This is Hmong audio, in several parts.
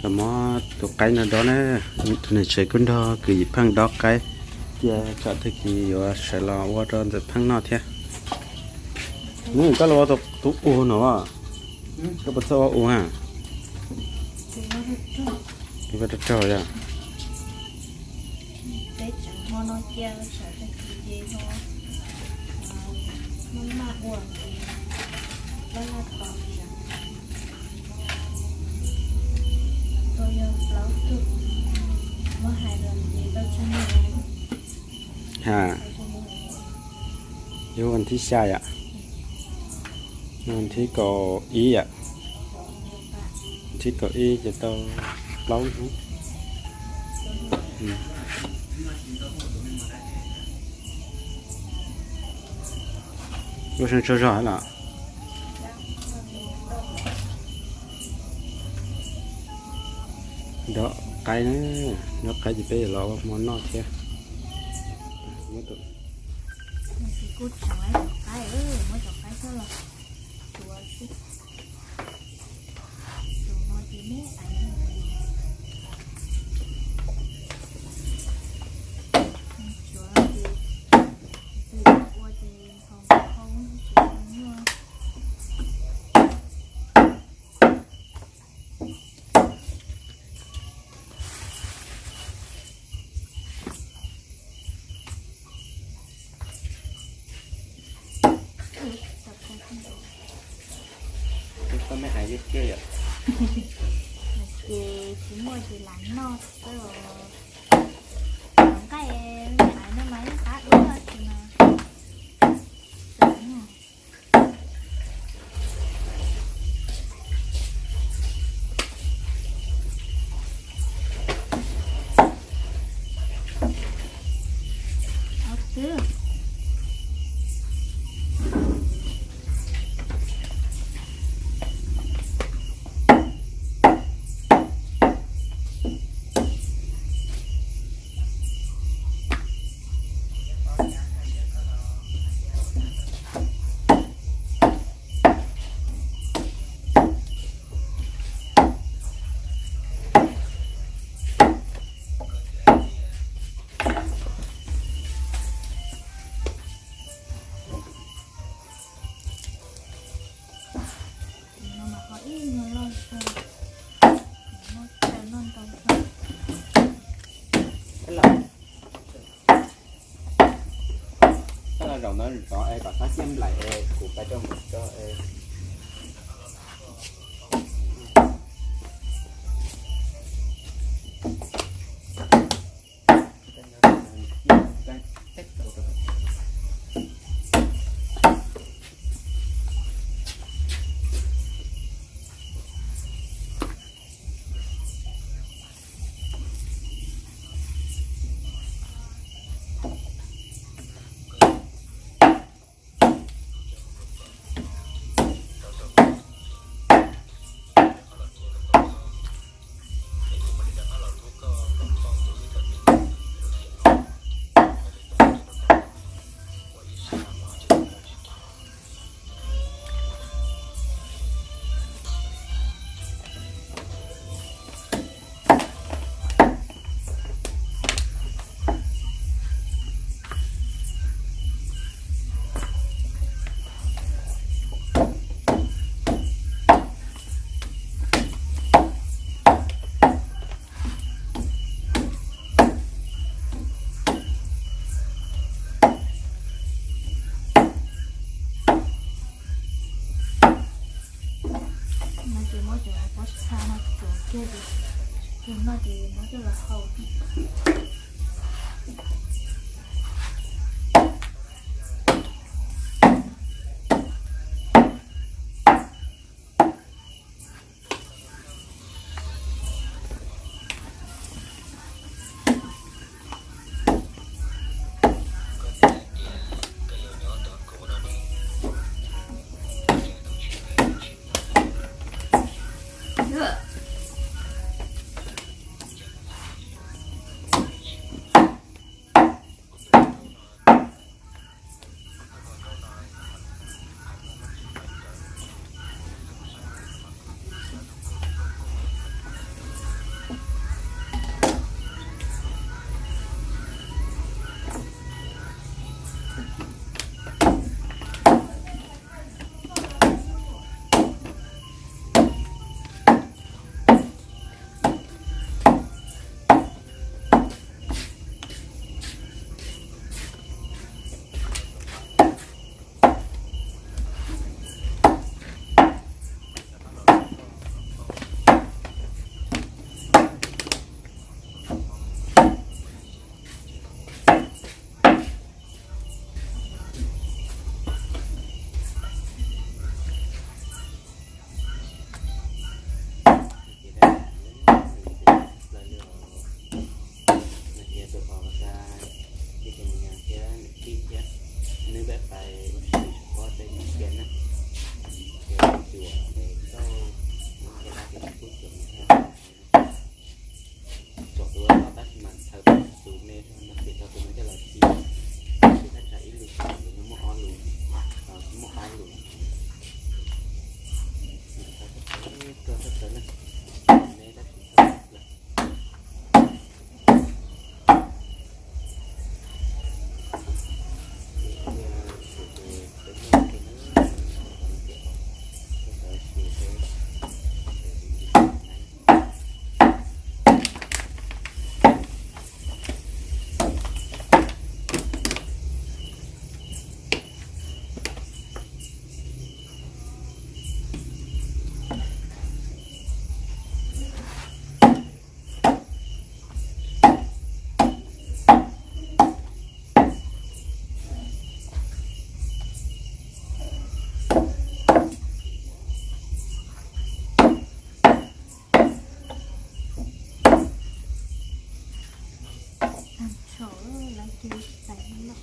Los muab tus qaib no dob na, tus niam tsev kuj nrog kwv Yim Pheej dob qaib, cia tsam tag kis yuav sawv los ua rau Ntxawm Pheej noj thiab. Nws koj los ua tus ua no, koj puas txawj ua ua ha? Ua rau rau yom. Ha, yog vas thib xya yom, vas thib kaum ib yom, vas thib kaum ib ces tau plaub hnub. Ua zoo tsaug zog los. Dob qaib na, dob qaib ces peb yuav los ua hmo noj thiab. Kuj tseem lawv cov qaib, muab cov qaib coj los tsuav xwb. Cov no ces neb aiv, tsuav ces ua ces nphau nphau tsuav nyuaj. Koj me aiv tiag tiag yom. Ces tsis muaj ces lam noj xwb os. Cov nqaij me aiv no mas yeej qab dua tsis mas. Ib nyuag loj xwb, muab tau noj ntau xwb. Koj los zaum no zov es kom txhob ciaj nplaim es kuv pais rau mus rau es. No ces muab cov pob txha no tsuav kiag ces, ces no ces muab coj los hau. Txais no lawm.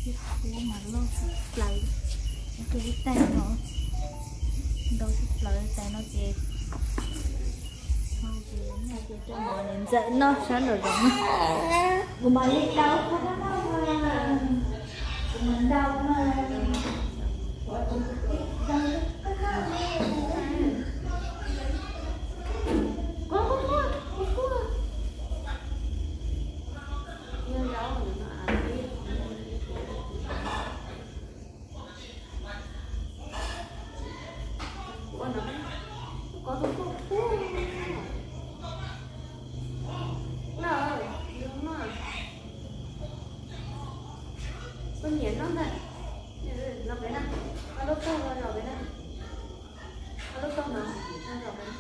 Ib qhuav mas loj tshaj plaws, ib tais no ntau tshaj plaws, tais no ces, ces rau mov niam ntxawm noj sab nraum zoov na. Kuv mam li ntau, kuv mam ntau mas. Koj niam no ntag. Los pem na, koj lub tog los pem na, koj lub tog no los pem na.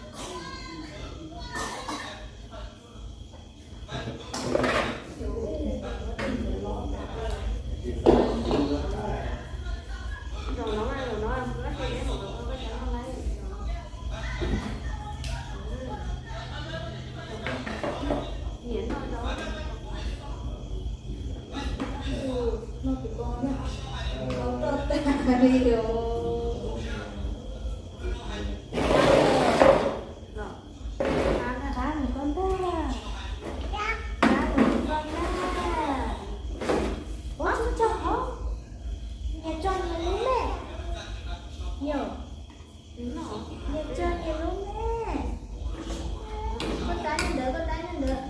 Qab mus koj ntag, qab mus koj ntag. Ua tsuj tso hov, nyias tso nyias lub me. Yog, nyias tso nyias lub me. Koj tais nyob ntawd, koj tais nyob ntawd.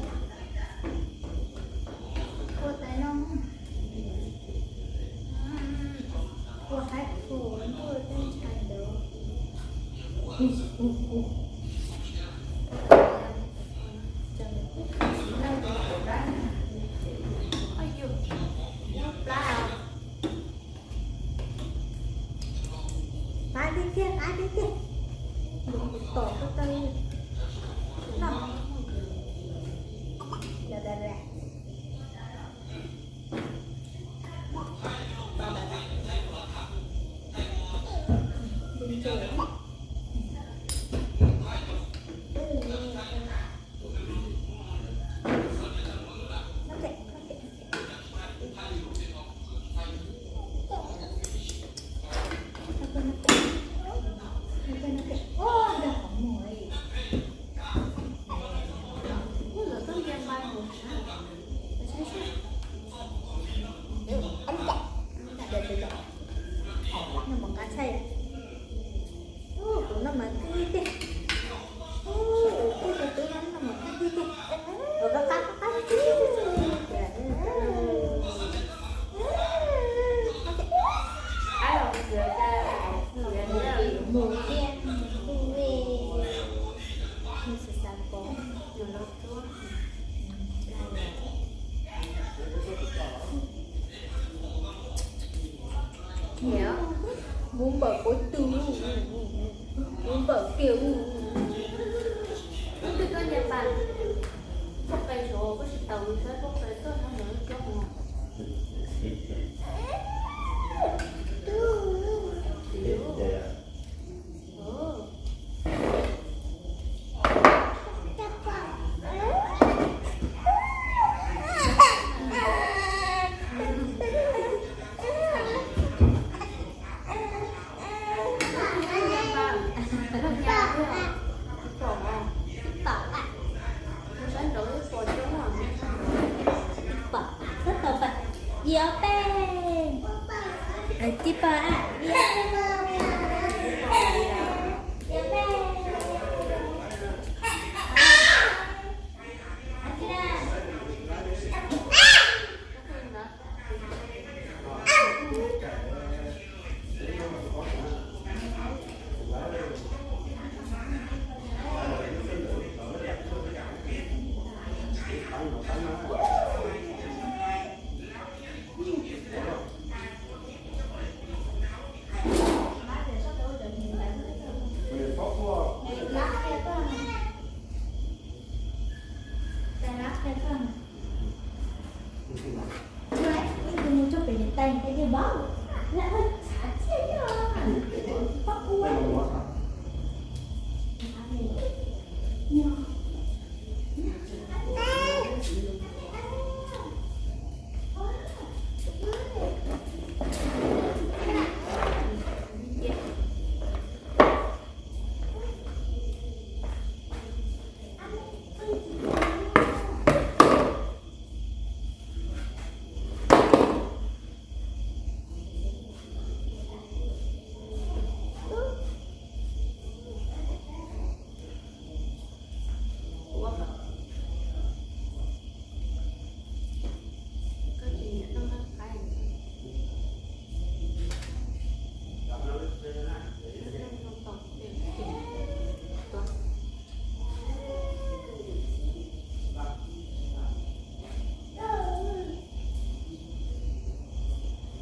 Koj tais no. Ua haib ua ntuj tej ntshai ntawd. Qab tiag tiag, qab tiag tiag. Tom koj tau no. Noj mas qab tshaj. Tus noj mas kub tiag. Kuv tus tub no noj mas kub tiag tiag. Ua qab qab qab qab tiag. Mus tiag, mus tiag, mus tiag. Mus xav xav pom. Kuv npawm kuv tus, kuv npawm kiag. Lub twg koj nyias pas, poj qe saud koj tsis tau saib poj qe koj txhob mus coj mus. Ib ob peb. Ib pog a, ib ob peb.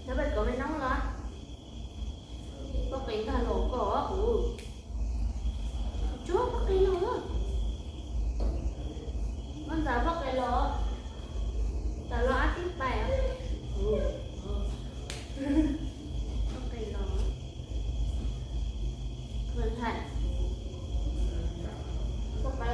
Cov pais kov me noob los? Poj qe nkag los koj kuv. Tsuag poj qe los. Koj ntxav poj qe los. Ntxav los ab tib pais. Poj qe los. Ntxav. Poj qe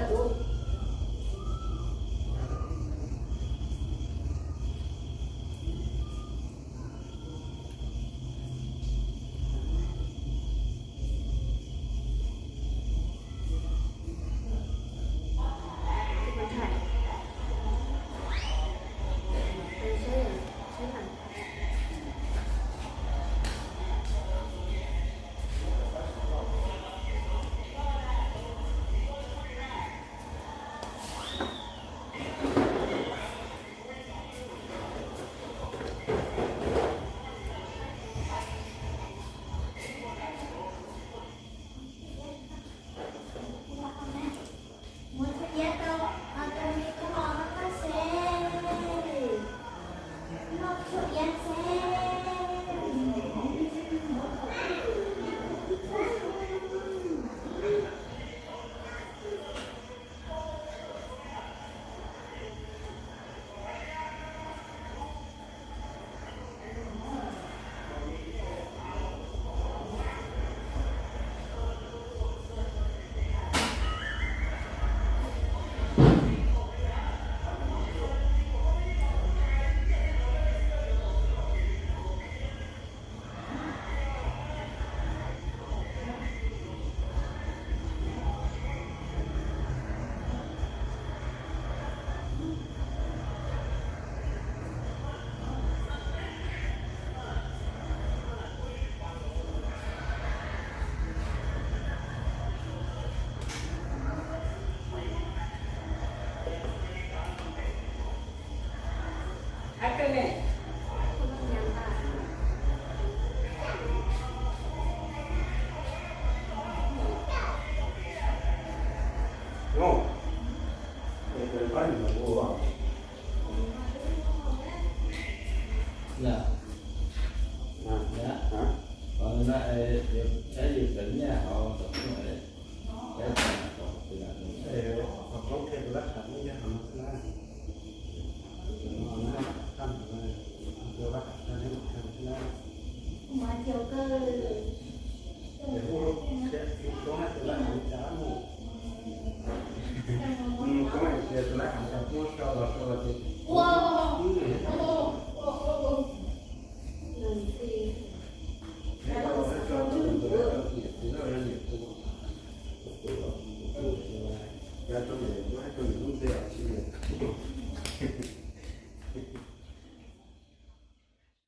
ua.